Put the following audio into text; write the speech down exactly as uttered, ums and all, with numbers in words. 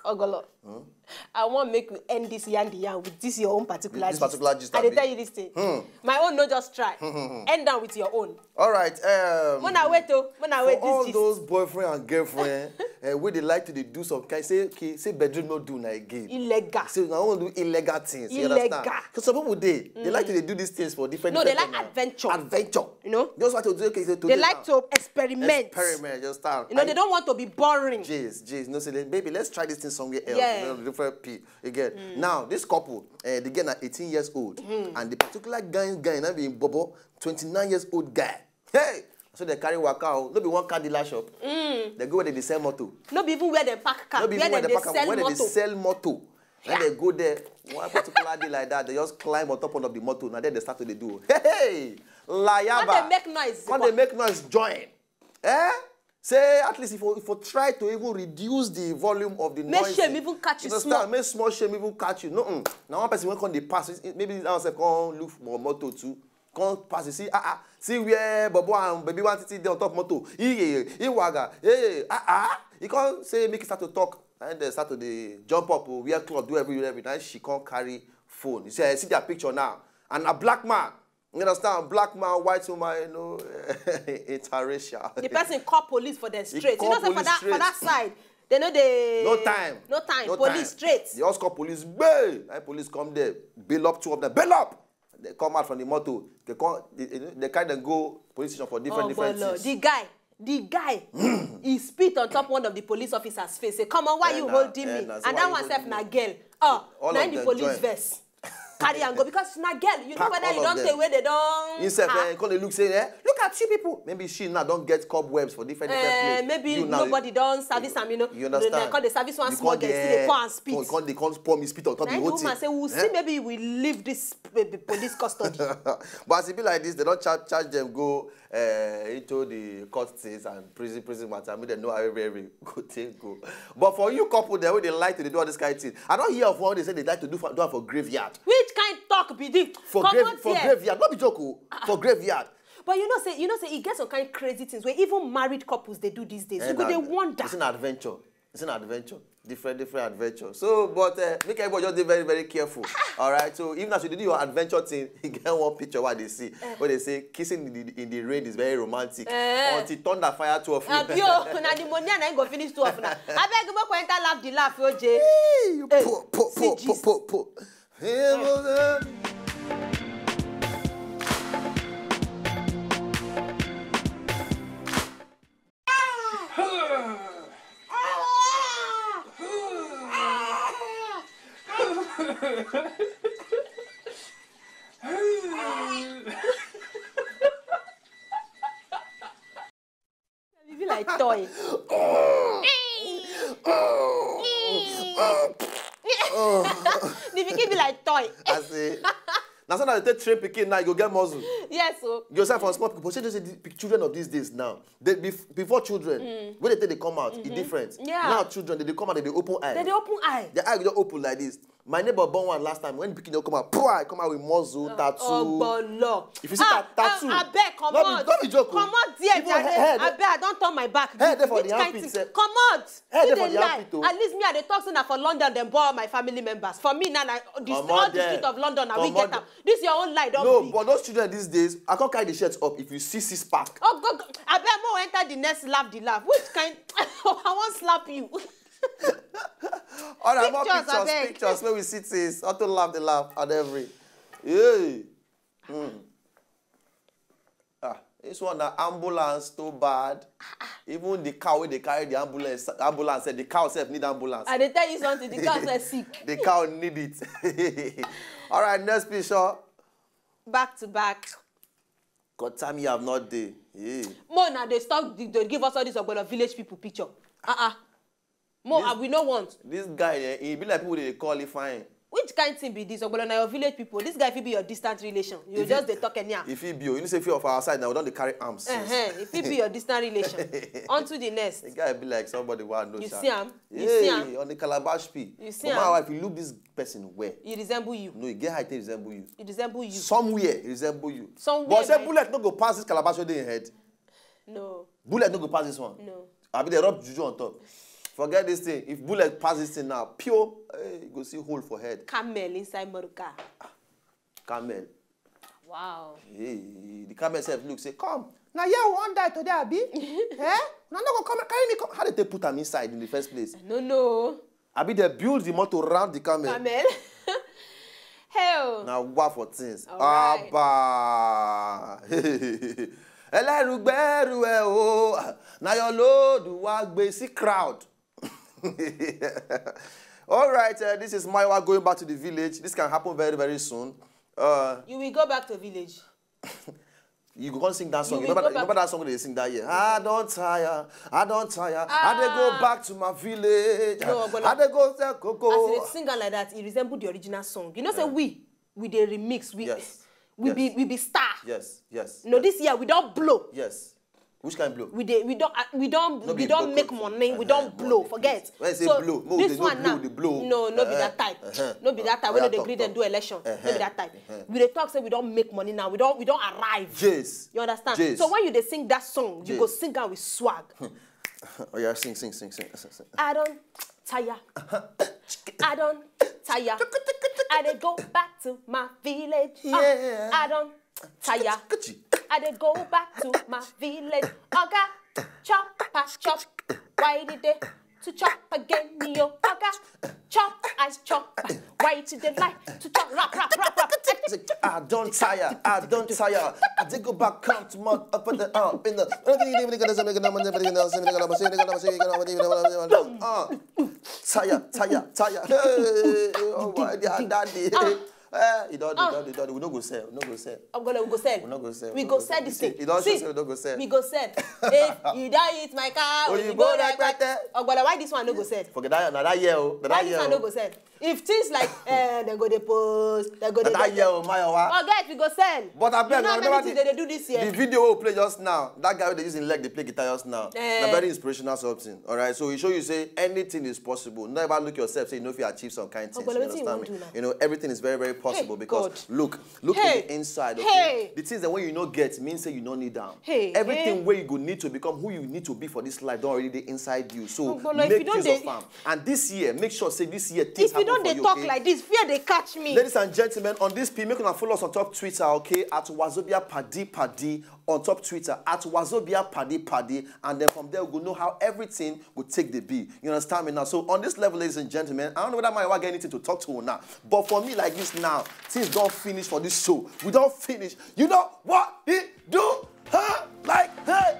Ogolo. I wan make you end this yarn the yarn with this your own particular This particular gist, I dey abi? Tell you this thing. My own no just try. End am with your own. All right. Um, Mona wait o, Mona for wait all this gist. Those boyfriend and girlfriend uh, wey dey like to dey do some kind say okay say bedroom no do na again. Illegal. Say na wan do illegal things. You Illegal. Understand? Because some people dey they like to dey do these things for different. No, they different like now. Adventure. Adventure. You know? Just want to do okay. So today They like now, to experiment. Experiment. Just start. You know, they don't want to be boring. Jeez, jeez, no say baby, let's try this thing somewhere else. Yeah. You know, different P again. Now, this couple, uh, the girl na eighteen years old, and the particular guy, guy na be bobo, twenty-nine years old guy. Hey, so they carry waka o, no be one car dealer shop. They go where they dey sell motor. No be even where they park car, No be where even where they, they dey park sell where they dey motor. Sell motor. Then they go there. One particular day like that, they just climb on top of the motor. Now then they start to dey do. Hey, hey, layaba. Come dey make noise. Come dey make noise. Join. Eh? Say at least if you, if you try to even reduce the volume of the Make noise. Shame even catch you Understand? Small. Make small shame even catch you. No, now one person wey come dey pass. Maybe that one sef come look for motor too. Come pass. You see, ah ah. See where Bobo and baby one titi dey on top motor. He he he waga. Hey ah ah. He come say make he start to talk. And they start to dey jump up, oh, wear cloth, do everywhere, every night. She come carry phone. You see, I see their picture now. And a black man. You understand? Black man, white woman, you know, interracial. The person call police for the straight. You Call know, say for police that straight. For that side, they know they No time. No time. No Police time. Straight. They just call police. Bail. And police come there. Bail up two of them. Bail up. They come out from the motor. They come. They, they carry them go police station for different Oh, different but Lord, things. The guy, the guy, he spit on top one of the police officers' face. Say, "Come on, why Eh, you na, holding eh, me?" na, so And why that you one self holding na me? Girl. Oh, All na of in the them police join. Vest. Carry and go because na girl. You know Pack whether all you of don't them. take where they don't. Himself, Ah. Eh, come dey look say, eh, look at you people. Maybe she now don't get cobwebs for different different Eh, places. maybe You now, nobody don't service am, you know. You understand? They call the service one You small can't girl, see get- they pour and spit. You can't, they can't pour me spit on top Na the the whole woman thing. Say, "We'll Eh? See, maybe we leave this uh, police custody." But as e be like this, they don't charge, charge them go uh, into the court case and prison prison matter. I mean, they know how every every go take go. But for you couple, they wey they like to dey do all this kind of thing. I don't hear of one they say they like to do for, do am for graveyard. Which kind talk be this? For Come grave, out for here. Graveyard, not be joke o. For graveyard. But you know say you know say e get some kind crazy things where even married couples they do these days. Eh, You go na- dey wonder. It's an adventure. It's an adventure. Different, different adventure. So, but uh, make everybody just be very, very careful. All right. So, even as you do your adventure thing, you get one picture what they see. Where they say kissing in the, in the rain is very romantic. Eh. Until thunder fire two of you. Abio, na the money and I go finish two of na. I beg you, go enter laugh the laugh, O J. Hey, you Hey, po, po, see po, gist. Po, po. Hey, brother. E be like toy. The pikin be like toy. I say, now so now they take train pikin now, you go get muscle. Yes, so You say for small people, but say the children of these days now, they bef- before children, when they take they come out, it's different. Yeah. Now children, they, they come out, they dey open eye. Then they open eye. The eye just open like this. My neighbor born one last time. When the pikin just come out, poor, I come out with muscle, tattoo. Oh, bolo. If you see Ah, that tattoo, ah, abeg, no comot. be, no be joke o. Comot there, Even jare. hair, hair, Abeg, I don turn my back. Hair dey for Which the kind armpit thing? sef. Comot. Hair You dey for dey the lie. Armpit o. At least me, I dey talk say na for London dem born all my family members. For me now, na the, Comot all the there. Street of London na we Comot get am. This your own lie don No, big. But those children these days, I can't carry the shirts up if you see six pack. Oh, go, go. Abeg, mo enter the next laugh the laugh. Which kind? I wan slap you. All right, more Pictures, pictures, abeg. Pictures where we see things. Auto laugh, the laugh, and every. Hey. Hmm. Ah, this one na ambulance too bad. Even the cow wey dey carry the ambulance, ambulance, eh, the cow sef need ambulance. I dey tell you something. The cow sef sick. The cow need it. All right, next picture. Back to back. God time you have not day. Yeah. Mo na dey stop dey dey give us all this ogbolo village people picture. Uh-uh. Mo, This- uh, we no want. This guy, eh, he be like people they call it fine. Which kind thing be this? Ogbolo na your village people. This guy fit be your distant relation. You If just he- dey talk anyhow. If he be, you know, say few of our side now, we don dey carry arms. Since. Uh-huh. If fit be your distant relation. On to the next. The guy be like somebody who I know. You Sha. see am? You Hey, see am? On the calabash P. You see But my am? Wife, you look this person well. It resemble you. No, you get height, they resemble you. It resemble you. Somewhere, it resemble you. Somewhere, But say my- bullet no go pass this calabash wey dey in head. No. Bullet no go pass this one. No. I be they rub juju on top. Forget this thing. If bullet pass this thing now, pure, eh, you go see hole for head. Camel inside motor car. Camel. Wow. Hey, the camel self look say, come. Now yeah, we wan die today, abi? Eh? Una no go come carry me come. How they take put am inside in the first place? No, no. Abi they build the motor around the camel. Camel. Hell. Now what for things? Alright. Abba. Ẹlẹ́rùgbẹ́rù ẹ o. Now your load wa gbé sí crowd. All right, uh, this is Maiwa going back to the village. This can happen very, very soon. Uh, You will go back to village. you go and sing that song. You You will remember, go remember that song they sing that year? I don't tire, I don't tire. I dey go Ah. Back to my village. No, but I dey go sell As you cocoa. dey sing am like that, e resemble the original song. You know, say we we dey remix. We Yes. we Yes. be we be star. Yes, yes. No, yes, this year we don blow. Yes. Which kind blow? We dey we don uh, we don No we be don book make o. money. We Uh-huh, don blow. money. Forget. When you say So blow, mo this dey no one blow, now, dey blow. No, no be Uh-huh, that type. uh-huh. No be that type. Oh, When yeah, no dey talk, gree dem talk. Do election. No be Uh-huh, that type. uh-huh. We dey talk say we don make money now. We don we don arrive. Jace. You understand? Jace. So when you dey sing that song, you go Jace. sing am with swag. Oh yeah, sing, sing, sing, sing, sing, sing. I don tire. I don tire. I dey go back to my village. Uh, Yeah. I don tire. Kachi. I dey go back to my village. Oga, chop, pa, chop. Why did they to chop again, yo? Oga, chop, I chop. Why did they like to chop? Rap, rap, rap, rap. I don't tire, I don't tire. I dey go back come to my up in the up in the. Uh, tire, tire, tire. Hey, oh my dear daddy. Eh, e don, e don, e don. We no go sell, we no go sell. Ogbole, we go sell. We no go sell. We go sell this thing. E don show See, say we no go sell. We go sell. If you don eat my car, Oyinbo rẹpẹtẹ. Ogbole, why this one no go sell? Forget that, na that year o. Na Why that this year one no o. Go sell? If things like eh, dem go dey post, dem go Na dey. that year o, Mayowa. Forget, we go sell. But I You beg, know how remember many things they dey do this the year? Video we play just now. That guy wey dey use him leg dey play guitar just now. Eh. Na very inspirational something. All right, so e show you say anything is possible. Never look yourself say you no fit achieve some kind things. Ogbole, You wetin you understand wan me? Do now? You know everything is very very possible Hey, because God. Look, look Hey, to the inside. Okay? Hey. The things that when you no get means say you no need them. Hey, Everything hey. Where you go need to become who you need to be for this life don already dey inside you. So Ogbole, if make you don use dey- of am. And this year, make sure say this year things If you happen don for dey you. Talk Okay? Like this, fear dey catch me. Ladies and gentlemen, on this P, make una follow us on top Twitter, okay, at Wazobia Paddy Paddy on top Twitter, at Wazobia Paddy Paddy, and then from there we go know how everything go take the be. You understand me now? So on this level, ladies and gentlemen, I don't know whether my get anything to talk to now, but for me like this now, things don't finish for this show. We don't finish. You know what it do? Huh? Like, hey.